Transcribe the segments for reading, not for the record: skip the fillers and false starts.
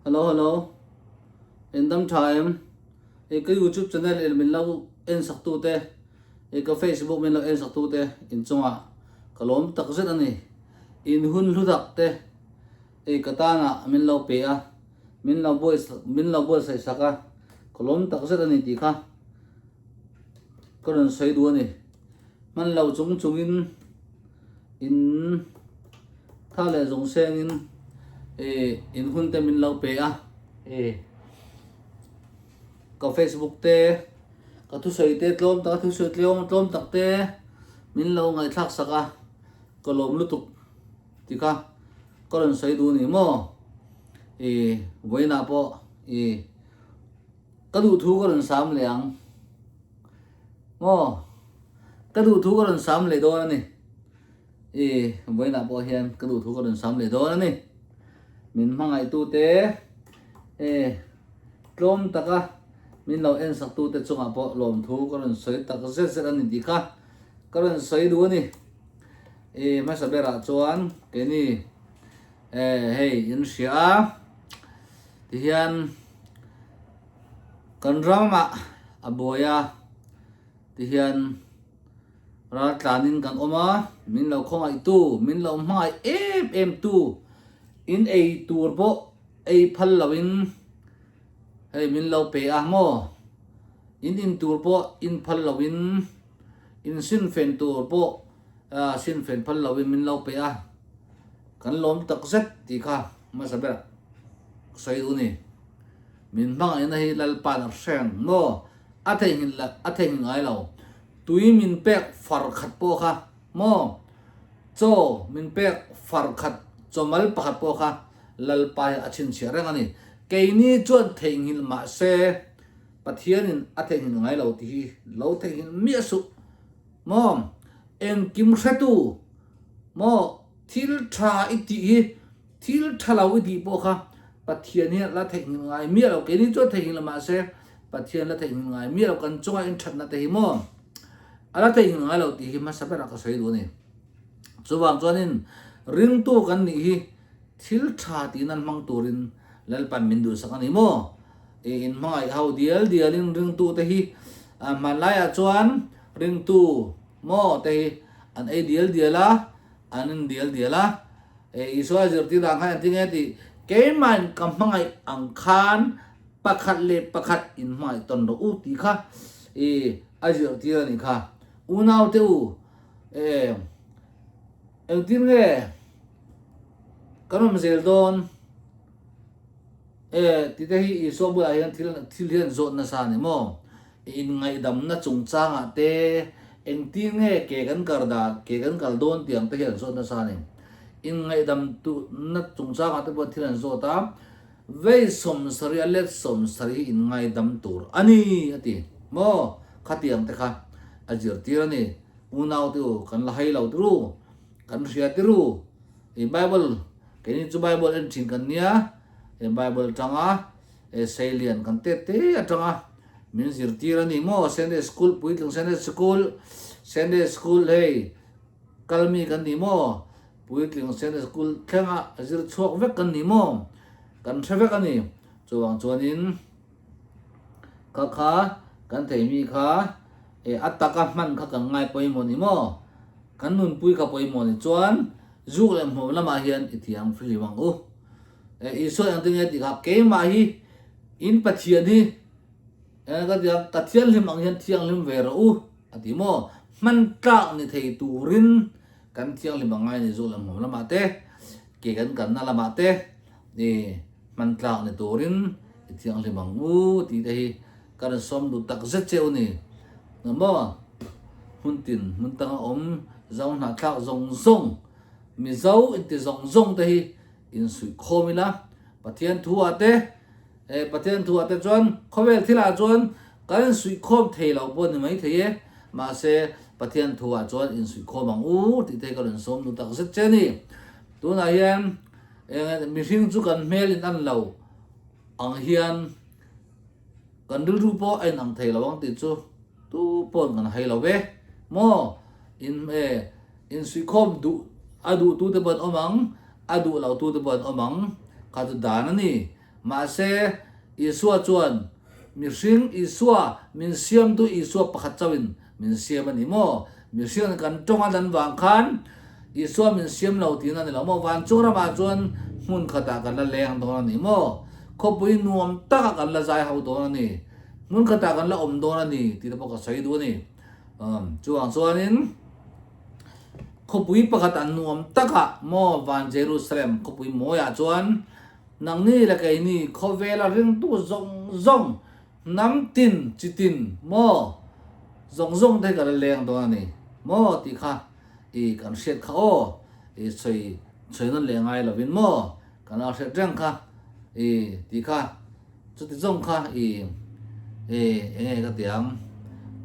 Hello hello in dam tha em i ka youtube channel in min lo en sak tu te i ka facebook min lo en sak tu te in chungah ka lawm tak zet a ni in hun hlu tak te i ka tana min lo pe a min lo buai min lo buatsaih sak a ka lawm tak zet a ni tih kha ka rawn sawi duh a ni hman lo chung chungin in tha leh zawng sengin eh in hun te min lo pe a eh ka facebook te ka thusawi te tlawm tak thusawi tlawm tlawm tak te min lo ngaihthlak sak a ka lawm lutuk tih kha ka rawn sawi duh a ni maw eh vawiinah pawh eh ka duhthu ka rawn sam leh ang. Maw? Ka duhthu ka rawn sam leh dawn a ni. I vawiinah pawh hian ka duhthu ka rawn sam leh dawn a ni. Min hmangaihtute e tlawm taka min lo en saktute chungah pawh lawmthu ka rawn sawi tak zet zet a ni tih kha ka rawn sawi duh a ni. I hmasa berah chuan keini e hei in hria a tihian Kan ramah a buai a tihian raltlanin kan awm a, min lo khawngaihtu, min lo hmangaih em em tu, in ei tur pawh ei phal loin hei min lo pe a maw, in in tur pawh in phal loin, in sinfen tur pawh sinfen phal loin min lo pe a, kan lawm takzet tih kha hmasa ber sawi duh a ni. Min hmangaihna hi Lalpa'n a hreng maw? A theihnghilh la, a theihnghilh ngai lo. Tui min pek far khat pawh kha maw? Chaw min pek far khat, chawmal pakhat pawh kha Lalpa hi a chhinchhiah reng a ni. Keini chuan theihnghilh mah se, Pathianin a theihnghilh ngai lo tih hi lo theihnghilh miah suh maw? Engkim hretu maw? Thil tha i tih hi Thil tha lo i tih pawh kha Pathian hi la theihnghilh ngai miah lo. Keini chuan theihnghilh lo mahse Pathian la theihnghilh ngai miah lo. Kan chunga inthatna te hi maw a la theihnghilh ngai lo tih hi hmasa berah ka sawi duh a ni. Chuvang chuanin ringtu kan nih hi thil tha tiin an hmang turin Lalpan min duhsak a ni maw? I inhmangaih ho dial dialin ringtu te hi hmanlaiah chuan ringtu maw te hi an ei dial dial a, An in dial dial a, e Isua zirtir dan khan engtin nge tih keimahin ka hmangaih ang khan pakhat leh pakhat in hmangaih tawn rawh u tih kha i a zirtir a nih kha. Unaute u, e engtin nge kan awm zel dawn? E tite hi Isua bulah hian thil thil hian zawt nasa a ni maw? Inngaihdamna chungchangah te engtin nge ke kan kar dan, ke kan kal dawn tih ang te hi an zawt nasa a ni. Inngaihdam tuhna chungchangah te pawh thil an zawt a, vei sawmsarih a let sawmsarih hi inngaidam tur a ni a ti. Maw? Khatiang te kha a zirtir a ni. Unau te u, kan la hai lo tiru, kan hria tiru. I Bible, keini chu Bible en thin kan nia, he Bible atanga he seilian kan tet te atanga min zirtir a ni maw Sunday school puitling Sunday school Sunday school hei kal mi kan ni maw puitling Sunday school thlenga zir chhuak vek kan ni maw kan hre vek a ni chuvang chuanin kha kha kan thei mi kha e a taka hman kha kan ngai pawimawh ni maw kan nunpui kha pawimawh ni chuan zuk leh hmuam lamah hian i thiang fihlim ang u. Isua engtin nge tih kha keimah hi in Pathian hi ka ti a, ka thianghlim ang hian thianghlim ve rawh u a ti maw? Hman tlak ni thei turin kan thianghlim ang ngai ni zawk leh hmuam lamah te, ke kan kalna lamah te i hman tlak ni turin i thianghlim ang u tih te hi ka rawn sawm duh tak zet che u ni. Maw? Hmun tin hmun tanga awm zo hnahthlak zawng zawng Mizo inti zawng zawng te hi insuihkhawm ila, Pathian thu ah te, eh Pathian thu ah te chuan khawvel thil ah chuan kan insuihkhawm thei lo pawh ni mai thei e, mahse Pathian thu ah chuan insuihkhawm ang u tih te hi ka rawn sawm duh tak zet che a ni. Tunah hian eng mihring chu kan hmel in an lo ang hian kan rilru pawh a inang thei lo ang tih chu tu paw'n kan hai lo ve maw? In eh insuihkhawm duh a duh tu te pawh an awm ang, a duh lo tu te pawh an awm ang, kha chu dan a ni. Mahse, Isua chuan mihring Isua min siamtu Isua pakhat chauhin min siam a ni maw? Mihring kan tawng a dan vang khan Isua min siam lo tihna a ni lo maw? Van chung ramah chuan hmun khatah kan la leng dawn a ni maw? Khawpui nuam takah kan la zai ho dawn a ni. Hmun khatah kan la awm dawn a ni tih te pawh ka sawi duh a ni. Chuvang chuanin khawpui pakhat an nuam takah maw van Jerusalem khawpui mawiah chuan Nangni le keini khawvela ringtu zawng zawng, hnam tin, chi tin maw zawng zawng te hi ka la leng dawn a ni maw tih kha i kan hriat kha aw, i sawi sawi nawn leh ngai lovin maw kan la hriat reng kha i tih kha chuti zawng kha i i eng nge ka ti ang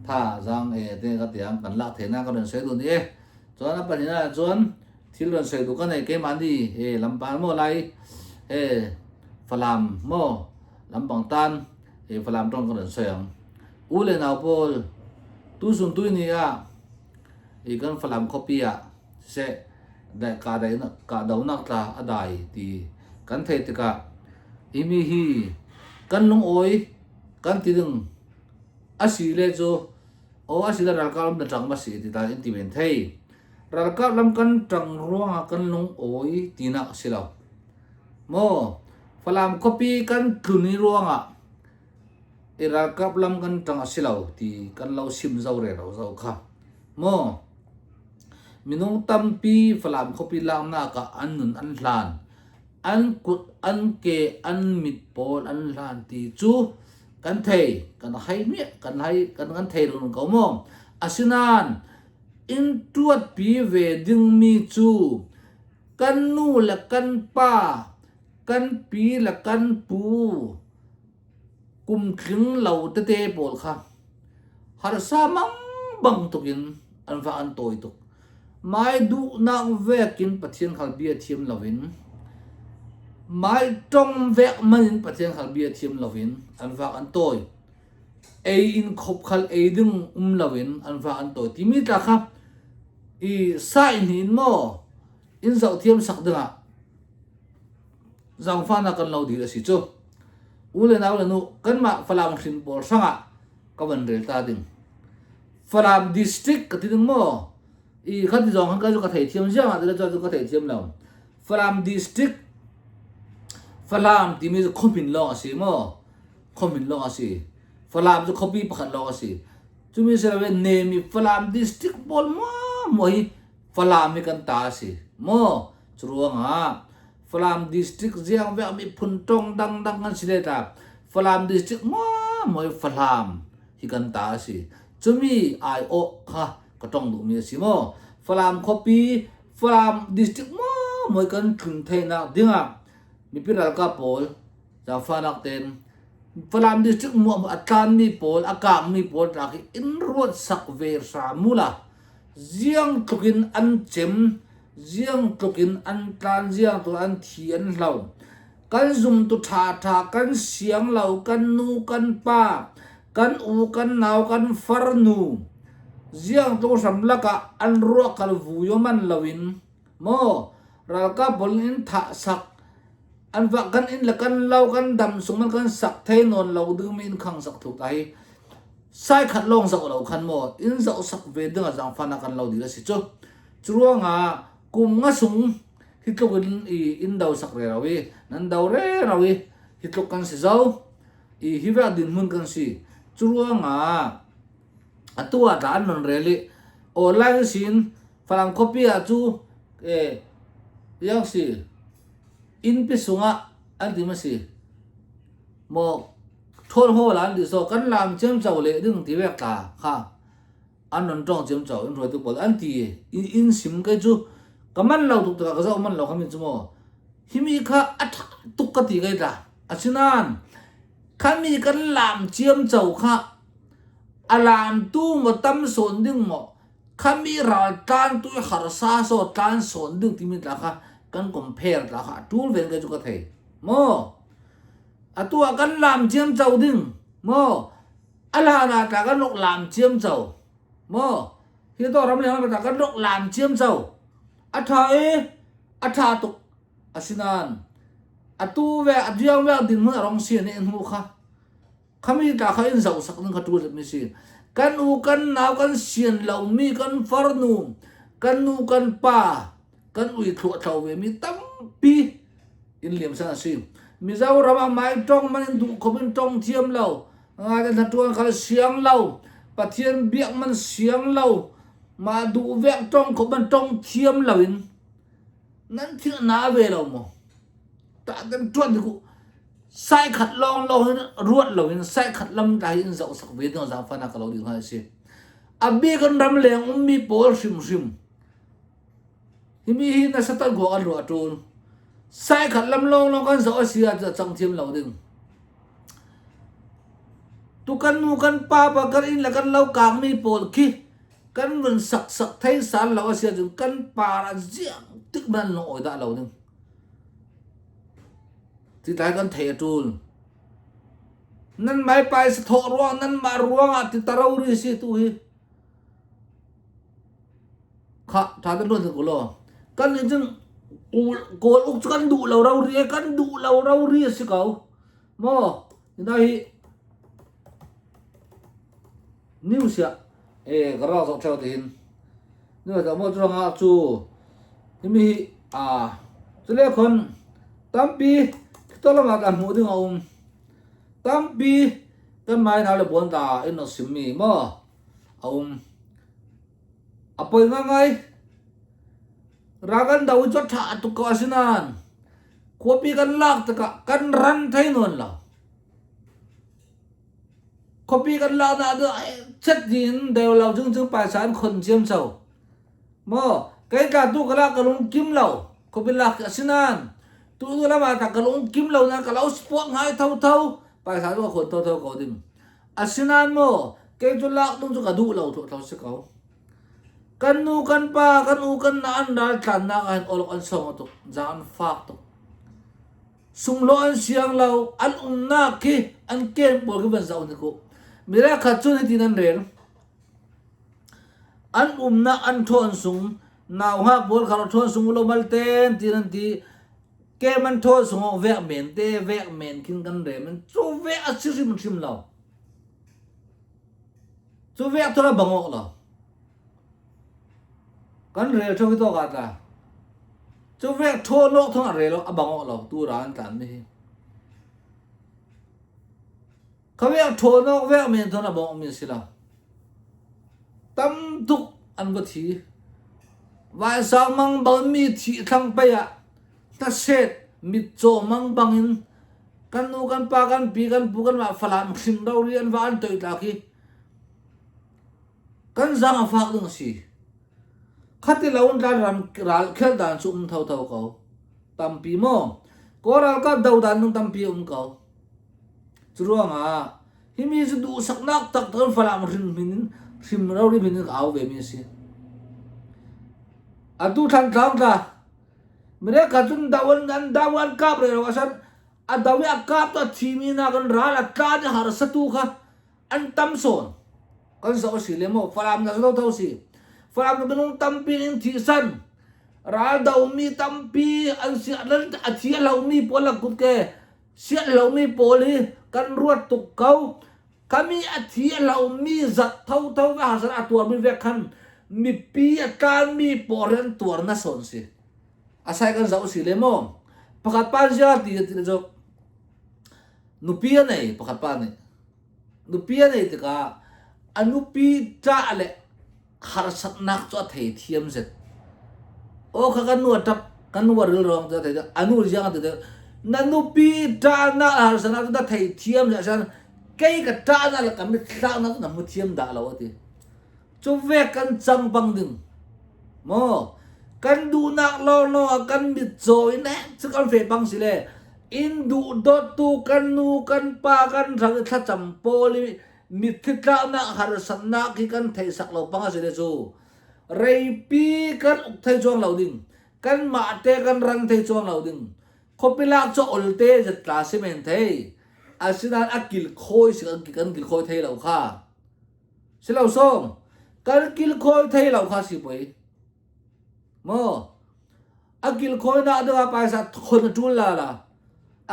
tha zang e te ka ti ang kan lak theih nan ka rawn sawi duh ni e. Chuan a pahnihnaah chuan thil rawn sawi duh ka nei keimahni he lampang maw lai he Falam maw lampang tan he Falam tawng ka rawn sawi ang. U leh nau pawl tu sun tui ni a i kan Falam khawpi ah seh daih kah daih kah do nak tla a dai ti kan thei tikah i mi hi kan lungawi kan ti ding a si le chu Aw a sila ralkap lam na tang ma si ti ta in ti men thei. Ralkap lam kan tang ruanga kan lung awi tinak si lo. Maw Falam khuapi kan tlun i ruanga i ralkap lam kan tang a si lo ti kan lo sim zo re ro zo kha. Maw minung tampi Falam khuapi laknak ah an nun an hlan. An kut, an ke, an mit pawl an hlan ti cu kan thei, kan hai miah, kan hai, kan kan thei run ko maw? Asinain in ṭuatpi ve dingmi cu kan nu le kan pa, kan pi le kan pu kum tling lo tete pawl kha harsa mang bang tuk in an va an tawi tuk. Mai duhnak vekin Pathian khal bia thiam loin mai tong vek man in Pathian khal bia thiam loin an vak an tawi. Ei in khop khal ei ding um loin an vak an tawi timi tla kha i sai hnin maw in zoh thiam sak dingah zangfahnak kan lo dil a si cu. U le nau le nu kanmah Falam hrin pawl hrangah ka van rel ta ding. Falam district ka ti ding maw? I kha ti zawng khan ka chu ka thei thiam ziang ah tile chu ka thei thiam lo. Falam district Falam timi cu khuamin lawng a si maw? Khuamin lawng a si. Falam cu khuapi pakhat lawng a si. Cumi si lo in nemi Falam district pawl maw maw hi Falam hi kan ta a si maw? Curuangah Falam district ziang vek miphun tong dangdang kan si le ta. Falam district maw maw hi Falam hi kan ta a si. Cumi aiawh kha ka tong duhmi a si maw? Falam khuapi, Falam district maw maw kan tlun theinak dingah mipi ralkap pawl zaangfahnak tein Falam district muah a tlanmi pawl, a kangmi pawl tlak hi in ruat sak ve hram u la. Ziang tluk in an cem, ziang tluk in an tlan, ziang tluk an thi an hlo. Kan zumtu ṭhaṭha, kan siang lo, kan nu, kan pa, kan u, kan nau, kan farnu, ziang tluk hram lakah an ruah kal vuyo man loin maw ralkap pawl in thah sak an va kan inn le kan lo kan dam sung man kan sak thei nawn lo dingmi in khang sak thuk ta hi sai khat lawng zoh lo khan maw in zoh sak ve ding a zangfana kan lo dil a si cu curuangah kum nga sung hi tluk in i in do sak re ro i nan do re ro i hi tluk kan si zo i hi vek dinhmun kan si cu ruangah atu ah tla an non rel i online sin Falam khuapi ah cu e yang si innpi sungah an ti ma si maw thawl hawl an ti so kan lam cem cho le ding ti vek tla kha an rawn ṭawng ciamco in hruaitu pawl an ti i in sim kei cu ka man lo tuk tikah ka zoh man lo khami cu maw himi kha a ṭha tuk ka ti kei tla asinain khami kan lam ciamco kha a lamtu maw tam sawn ding maw khami ral tlan tu i harsa so tlan sawn ding timi tla kha kan compare tla kha a ṭul ven kei cu ka thei maw atu ah kan lam ciamco ding maw A hlan ah tah kan rak laam ciamco. Maw? Hi to ram leng ah kan rak laam ciamco. A ṭha i a ṭha tuk. Asinain a A tu vek a diang vek dinhmun a rawng si a nih hnu kha. Khami tla kha in zoh sak ding kha ṭul mi si. Kan u kan nau kan sian lomi kan farnu kan nu kan pa kan ui thluahthlo ve mi tampi in liam san a si. Mizoram ah mai ṭong man in duh khop in ṭong thiam lo ngai hna ṭuan khal siang lo Pathian biak man siang lo mah duh vek ṭong khop man ṭong thiam lo in nan thil na ve lo maw? Tah kan ṭuan ku sai khat lawng lawng in ruat lo in sai khat lam ta hi in zoh sak ve ding zaangfahnak ka lo ding hna si. A bik in ramleng ummi pawl hrimhrim himi hi na satan khua kan ruah ṭul. Sai khat lam lawng lawng kan zoh a si ah cang thiam lo ding. Tu kan nu kan pa pa kan inn le kan lo kangmi pawl khi kan vun sak sak thei sal lo a si ahcun kan par ah ziang tik man lung awi dah lo ding. Titlai kan thei a ṭul. Nan maipai sathawh ruang nanmah ruangah ti taro ri si tu hi. Kha ṭha te luan ku law. Kan nih cun kawl uk cu kan duh lo ro ri kan duh lo ro ri a si ko. Maw na hi news ya e ka rak zoh theo ti hin. News ah maw cu rangah cu himi hi a cule khon tampi to lamah kan hmuh ding a um. Tampi kan mai na le buan ta in a simmi maw a um. A poi ngangai. Ragan do cu tha tuk ko asinan khuapi kan lak tikah kan ran thei nawn lo. Khuapi kan lak na cu chet din deu lo chung chung paisa an khon ciam cho. Maw kei tla tu ka lak ka lung kim lo khuapi lak asinan tu tu lama ta ka lung kim lo na ka lo spuak ngai tho tho paisa cu ka khon tho tho ko ding. Asinain maw kei cu lak ding cu ka duh lo thawh si ko. Kan nu kan pa kan u kan na an ral tlannak ah hin olok an song tuk za an fak tuk. Sunglaw an siang lo an umnak khi an ken pawl khi van zoh ni ku. Mira khat cun hitin an rel. An umnak an ṭhawn sung nau hngak pawl kha ṭhawn sung lo mal ten tin an ti ke man thaw sungok vek men te vek men khin kan rem in cu vek a si hrim hrim lo cu vek thora bangok lo kan rel tho ki to ka tla cu vek tho nok thong a rel a bangok lo tu ra an tlan mi hi kha vek tho nok vek men thon a bong mi si lo Tam tuk an va thi. Vaisang mang bang mi thi thlang pei ah hnaset mitcaw mang bang in kan nu kan pa kan pi kan pu kan mah Falam hring rori an va an toi tlak hi kan zang a fak ding a si. Khati lo in ral ram ral khel dan cu um thotho ko. Tampi maw? Kawl ralkap do dan nung tampi um ko. Cu ruangah Himi cu duhsaknak taktak in Falam hrim min in hrim rori min in ka au ve mi a si. Atu Thantlang tla Mirek kha cun dawan an dawan kap re lo asan a dawi a kap to a thimi na kan ral a tla ni harsa tu kha an tam sawn kan zo si le mo Falam na zo tho si Falam na minung tampi in thi san ral do mi tampi an si a thi a lo mi pawl la kut ke Sianh lomi pawl hi kan ruat tuk ko. Kami a thi a lomi zat thotho ve harsat a tuarmi vek khan mipi a tlanmi pawl hi an tuar na sawn si. Asai kan zoh si le maw? Pakhat pa zia ti ti cu nupi a nei pakhat pa nih. Nupi a nei tikah a nupi ṭah le harsatnak cu a theithiam zet. Aw kha kan nu a ṭap, kan nu a ril rawng cu a thei a nu ziang a ti na nupi ṭahnak harsatnak cu na theithiam zet asinain kei ka ṭahnak le ka mithlaknak cu na hmu thiam dah lo a ti. Cu vek kan cang bang ding. Maw kan duhnak lawnglawng ah kan mitcaw in eh cu kan fe bang si le inn duh dawttu kan nu kan pa kan hrang i thlacam pawl i mitthli tlaknak harsatnak hi kan theihsak lo pang a si le cu reipi kan uk thei chuang lo ding kan mah te kan ran thei chuang lo ding khuapi lak cu olte zatla si men thei asinain a kil khawi si kan kan kil khawi thei lo kha si lo song kan kil khawi thei lo kha si poi mo a kil khawi na ding ah paisa khon a tul la la.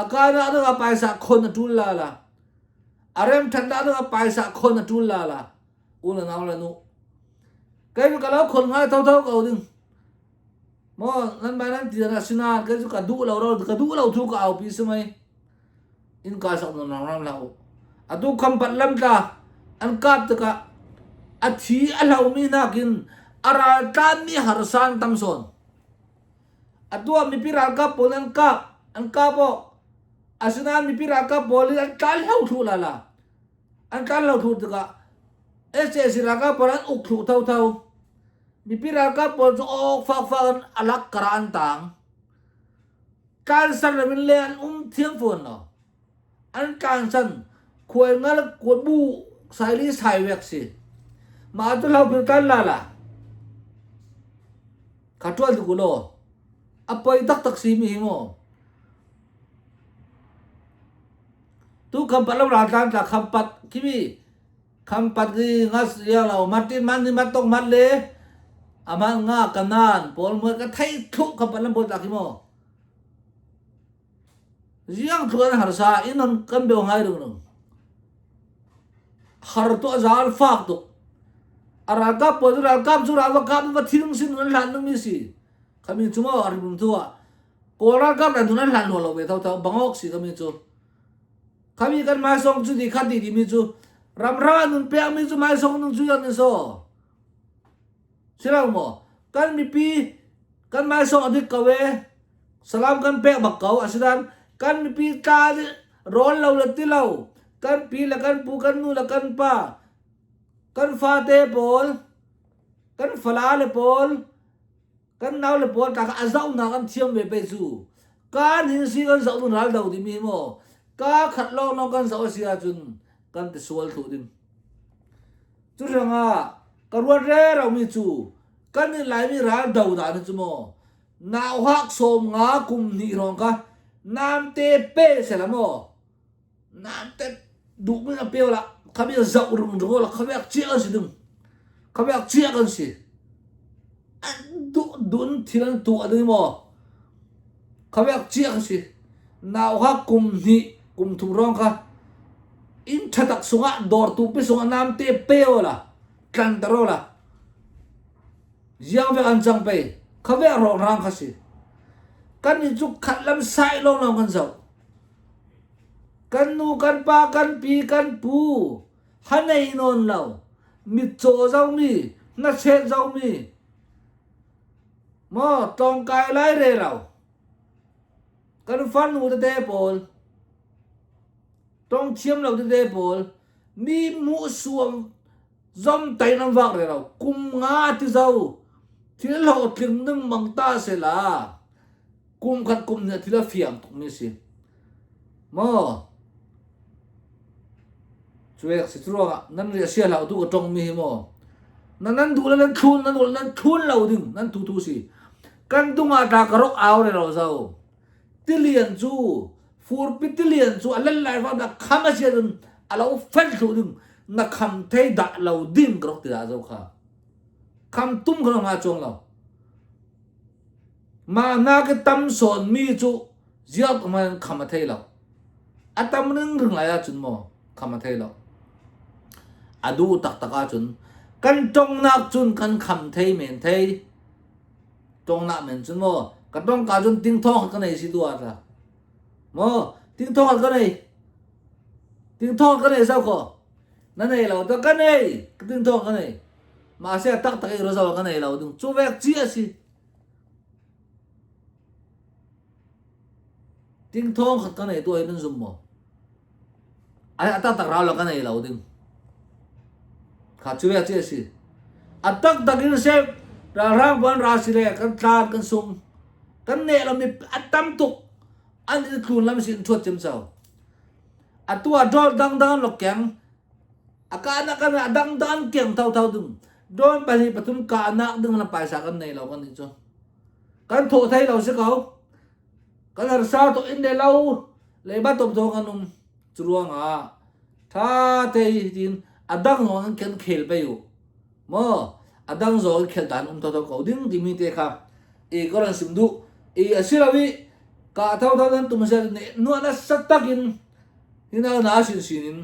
A kai nak dingah paisa khon a ṭul la la. A rem ṭhatnak dingah paisa khon a ṭul la la. U le nau le nu. Kei cu ka lo khon ngai thotho ko ding. Maw nan mai nan ti na sinain kei cu ka duh lo ro ka duh lo thu ka aupi si mei. In ka sak nan rang ram hlah u. Atu khampat lam tla an kap tikah a thi a hlomi nakin a raltlanmi harsan tam sawn. Atu ah mipi ralkap pawl an kap an kap awk. Asinain mipi ralkap pawl in an tlan hlo thlu la la. An tlan lo thlu tikah sac ralkap pawl an uk thlu thotho. Mipi ralkap pawl cu awk fakfak in a lak kara an tang. Tlansan ram in le an um thiam fawn lo. An tlansan khuai ngal bu saili sai vek si. Mah cu hlo phil tlan la la. Kha tual tu law. A poi taktak si mi hi mu. Tu khampat lo raltlan tla khampat khi khampat hi ngas ya lo martin man ni mat tong mat le aman nga kanan pawl mu ka thei thu khampat lam pawl tla khi mu. Ziang thu an harsa in on kan beu ngai rung rung. Har tu azal fak tuk. A ralkap pawl cu ralkap cu ral va kap va thilung sin an hlan mi si. Khami chu mo aribum thu ah Kawl ralkap ran an hlan lo ve tho tho bangok si kami cu. Khami kan mai song cu di khat di di mi cu ramra nun pek mi cu mai song nun cu yan so. Sirang mo kan mipi kan mai song adik ko e salam kan pek bak ko asidan kan mipi tla rawl lo le ti lo kan pi le kan pu kan nu le kan pa kan fate pawl kan fala le pawl Kan nau le pawl ta kha a zohnak an thiam ve pei cu. Kan hin si kan zoh ding ral do timi maw ka khat lawng lawng kan zoh a si ahcun kan ti sual thlu ding. Cu hrangah ka ruat rero mi cu kan in Laimi ral do dan hi cu maw nau hak sawm nga kum hnih hrawng kha namte pe sela maw namte duh mi na peo la khabe zoh rung rung la khabe chia kan si ding khabe chia kan si an duh dun thil an tuah ding maw khabe chia kan si nau kha kum hnih kum thum rong kha in thatak sungah dawr tu pi sungah namte peo la tlan taro la ziang vek an cang pei khabe rong rang kha si kan ni cu khat lam sai long long kan zoh Kan nu kan pa kan pi kan pu hanei nawn lo mitcaw zomi hnachet zomi maw tlawngkai lai re lo kan farnu tete pawl tong thiam lo tete pawl mi hmuh suam zom tai nan vak re lo kum nga ti zo thil hlawhtling ning mang ta se la kum khat kum nih thil a fiang tukmi si maw cuek si curuangah nan ri a sia hlah tu ka tong mi hi maw nan nan duh le nan thlun nan duh nan thlun lo ding nan tu tu si kan dungah ta ka rok au re lo zo tilian cu furpi tilian cu a lal lai fa na kham a sia dun a lo fel thlu ding na kham thei dah lo ding ka rok ti dah zo kha kham tum kha nga chuang lo Mah hna ka tam sawnmi cu ziak hmanh kham a thei lo. A tam ringring lai ahcun maw kham a thei lo. A duh taktak ahcun kan tongnak cun kan kham thei men thei. Tongnak men cun maw ka tong ka cun tingthawng ka nei si tu ah ta. Maw tingthawng ka nei. Tingthawng ka nei zau ko. Na nei lo ta ka nei. Tingthawng ka nei. Mahse taktak i rozau ka nei lo ding. Cu vek ci a si. Tingthawng khat ka nei tu hi nan zum maw? Ai a taktak rau la ka nei lo ding. Kha cu ve ci a si. A taktak in se ralhrang ban ra si le kan tlan kan sung kan neh lo mi a tam tuk an in tlun lam sin thuat cem cho. Atu a dol dang dang lok keng a ka na kan a dang dang keng tho tho ding Dawn pahnih pathum kahnak ding na paisa kan nei lo kan nih cu. Kan thawh thei lo si ko. Kan harsa to in le lo le ba tom to kan um. Cu ruangah tha te tin a dang zong an kan khel pe u. Mo a dang zong khel dan um to to ko ding timi te kha e ko ran sim du e a si lo i. Kah thotho nan tum zel neh nuah nasa takin hina na sin sin in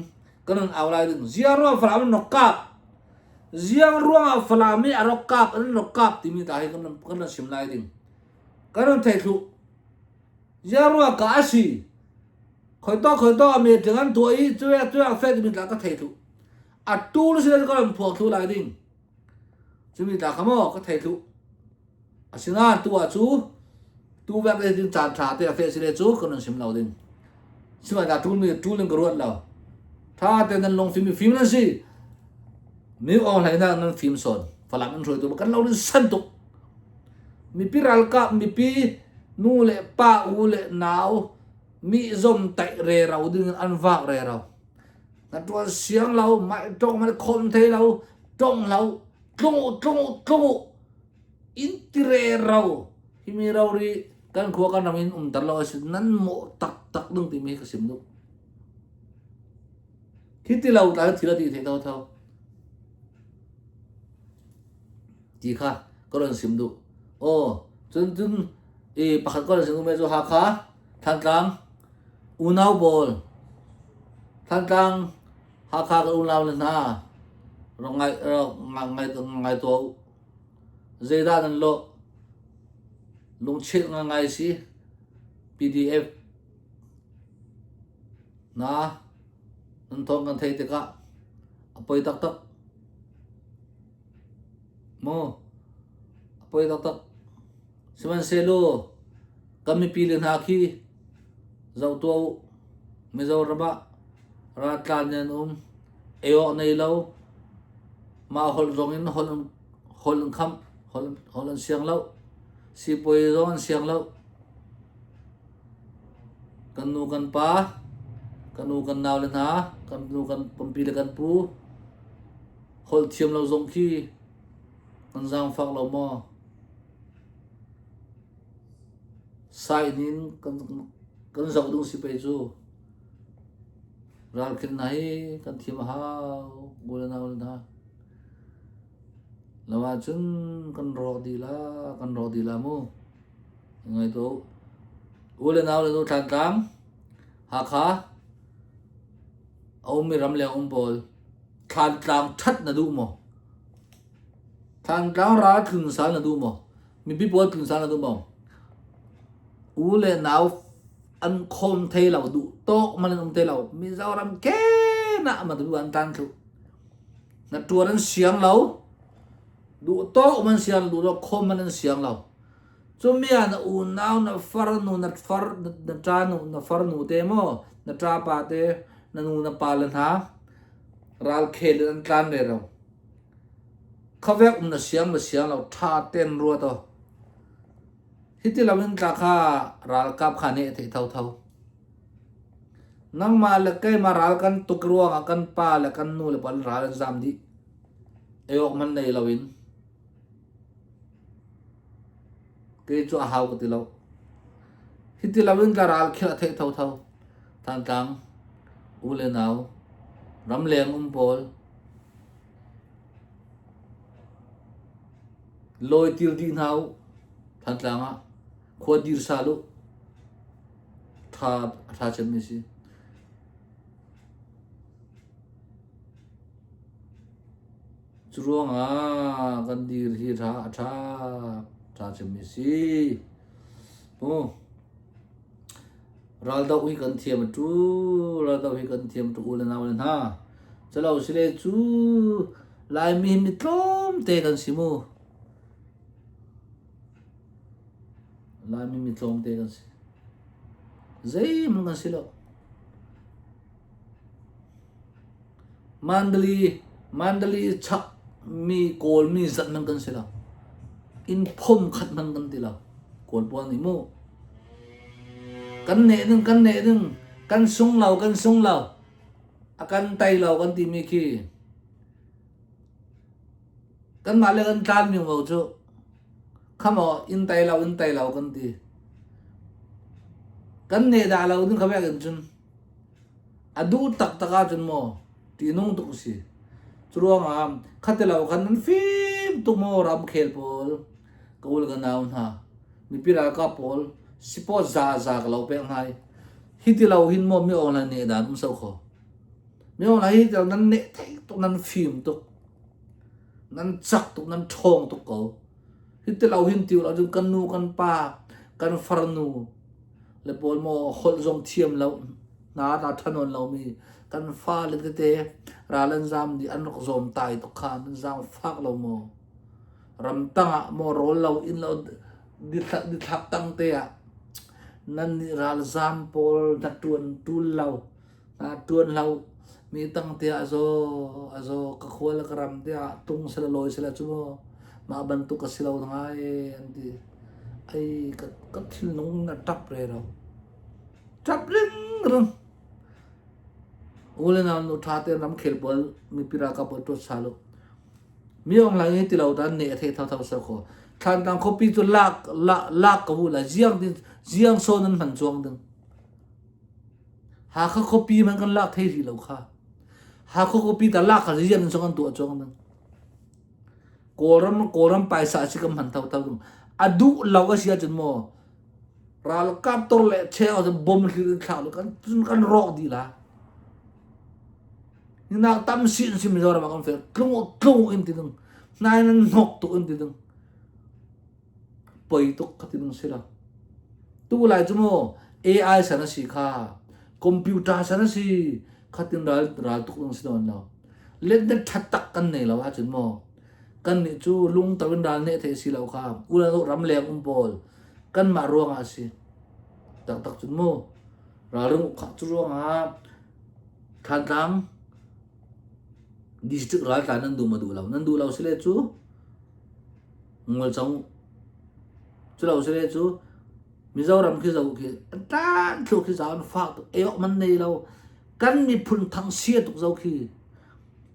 kan rawn au lai ding. Ziang ruangah Falam an rawk kap. Ziang ruangah Falam hi a rawk kap an rawk kap timi ta hi kan rawn kan rawn sim lai ding. Kan rawn thei thluh. Ziang ruangah kah a si. Khoi tawk khoi tawk a me tling an tuah i cuek cuek a fe timi tla ka thei thluh. A tul si le ka rawn phuak thlu lai ding. Cumi tla kha maw ka thei thluh. Asinain tu ah cu tu vek le din caan ṭha te a feh si le cu kan nan sim lo ding. Sihmanhsehlaw ṭul mi ṭul in ka ruat lo. Ṭha te nan lungfim i fim nan si. Mi awng hlei na nan fim sawn. Falam in hruaitu kan lo din san tuk. Mipi ralkap mipi nu le pa u le nau mi zom taih re ro ding an vak re ro. Na ṭuan siang lo, mai ṭong man khom thei lo, ṭong lo, tlung u tlung u tlung u. In ti re ro. Himi rori kan khua kan ram in umter lo a si nan mawh taktak ding timi hi ka sim duh. Hi ti lo ta thil a ti thei tho tho. Ti kha ka ron sim duh. Aw, cun cun i pakhat ka ron sim duh me cu Hakha, Thantlang, unau pawl, Thantlang, Hakha kan unau le hna, rak ngai rak ngai ngai tuah u. Zeidah nan lawh? Lungchilh ngangai si. PDF na nan thawng kan theih tikah a poi taktak. Mu a poi taktak. Sihmanhsehlaw kan mipi le hna khi zoh tuah u. Mizoram ah raltlan in an um. Ei awk nei lo. Mah holh zong in holh holh an khamh, holh an siang lo. Sipuai zong an siang lo. Kan nu kan pa, kan nu kan nau le hna, kan nu kan pumpi le kan pu, holh thiam lo zong khi kan zaangfak lo maw? Sai in kan zoh ding si pei cu. Ralkhin hna hi kan thiam a hau, u le nau le hna. Lo ahcun kan rawk dih la, kan rawk dih la mu. Ngai tuah u. U le nau le nu Thlantlang, Hakha, a ummi ramleng um pawl, Thlantlang ṭhat na duh maw? Thlantlang ral tlun sal na duh maw? Mipi pawl tlun sal na duh maw? U le nau an khawm thei lo, duh tawk man an um thei lo. Mizoram kenah ma tu an tlan thlu. Na ṭuan an siang lo. Duh tawk man siang duh lo khawm man an siang lo. Cumi ah na unau na farnu na far na ṭa nu na farnu te maw na ṭapa te na nu na pa le hna ralkhel in an tlan ve lo. Khavek um na siang na siang lo ṭha ten ruat aw. Hiti lo in tla kha ralkap kha nih a theih thotho. Nangmah le keimah ral kan tuk ruangah kan pa le kan nu le pawl ral an zam dih. Ei awk man nei loin. Kei cu a hau ka ti lo. Hiti lo in ka ral khel a theih thotho. Thantlang, u le nau, ramleng um pawl, lawi til dih hna u. Thantlang ah khua dir sal u. Tha a tha cemmi si. Cu ruangah kan dir hi tha a tha tha cemmi si. Mu raldoh hi kan thiam a tu raldoh hi kan thiam tu u le nau le hna. Calo sile cu Laimi hi mi tlawmte kan si mu. Laimi mi tlawmte kan si. Zeihmanh kan si lo. Mandali Mandali chak mi Kawl mi zat man kan si lo. Inn phom khat man kan ti lo. Kawl pawl nih mu. Kan neh ding kan neh ding kan sung lo kan sung lo. A kan tai lo kan timi khi kanmah le kan tlan mi ngo cu kham aw inn tai lo inn tai lo kan ti. Kan neh dah lo ding kha vek in cun A duh taktak ahcun maw ṭihnung tuk a si. Curuangah khatilo khan nan fim tuk maw ramkhel pawl, ka u le ka nau hna, mipi ralkap pawl. Sipawt za za ka lo pek hna i hi ti lo hin maw mi online neh dan um so kho. Mi online hi ti nan neh thei tuk nan fim tuk nan cak tuk nan ṭhawng tuk ko. Hi ti lo hin ti lo cun kan nu kan pa kan farnu le pawl maw holh zong thiam lo hna ta ṭhanawn lomi kan fale tete ral an zam dih an rak zawm tai tuk kha nan zaang fak lo maw? Ramtang ah maw rawl lo inn lo dithlak tang te ah nan nih ralzam pawl na ṭuan ṭul lo na ṭuan lo mi tang te ah zaw a zaw ka khua le ka ram te ah tung sela lawi sela cu maw mah bantuk ka si lo ngai an ti. Ai ka thinlung na ṭap re lo. Ṭap ringring. U le nau nu ṭha tein ramkhel pawl mipi ralkap pawl ṭuat sal u. Mi ong lang i ti lo dan nih a thei thotho ser kho. Thlantlang khuapi cu lak lak lak ka wu la ziang din ziang sawn an hman chuang ding. Hakha khuapi man kan lak thei rih lo kha. Hakha khuapi ta lak kha ziang in song an tuah chuang ding. Kawlram Kawlram paisa si kan hman thotho ding. A duh lo a si ahcun maw ralkap tor le cheng ahcun bom hlir in thlak lu kan kan rawk dih la. Hinak tam si in si Mizoram ah kan fel tlung tlung in ti ding. Hnai nan hnok tuk in ti ding. Poi tuk kha ti ding si lo. Tu lai cu mu AI san a si kha computer san a si khatin ral ral tuk ding si don lo. Let net that tak kan nei lo ahcun mu kan nih cu lung to in ral ne the si lo kha ulan ram leng um pawl kan mah ruang ah si taktak cun mu ralring kha cu ruang ah Thantlang district raltlan nan duh maw duh lo? Nan duh lo sile cu ngol cang u. Cu lo sile cu Mizoram khi zo khi an tlan thlu khi zau an fak tuk ei awk man nei lo. Kan miphun thang sia tuk zo khi.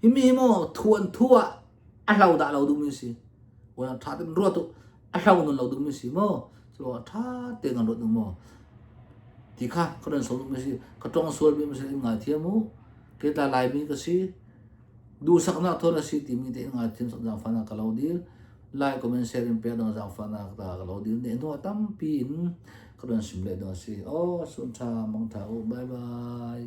Hi mi maw thu an thu ah a hlo dah lo duhmi si. Wan tha ten ruat u a hlo nun lo duhmi si maw cu tha te ngan ruat ding maw ti kha ka don so duhmi si ka tong sual mi si ngai thiam u ke ta lai mi ka si duhsaknak thon a si timi te ngai thiam sak jang fana ka lo dil like comment share in pe dong jang fana ta ka lo dil ne no tampi in ka don sim le dong si o sun tha mong tha u bye bye.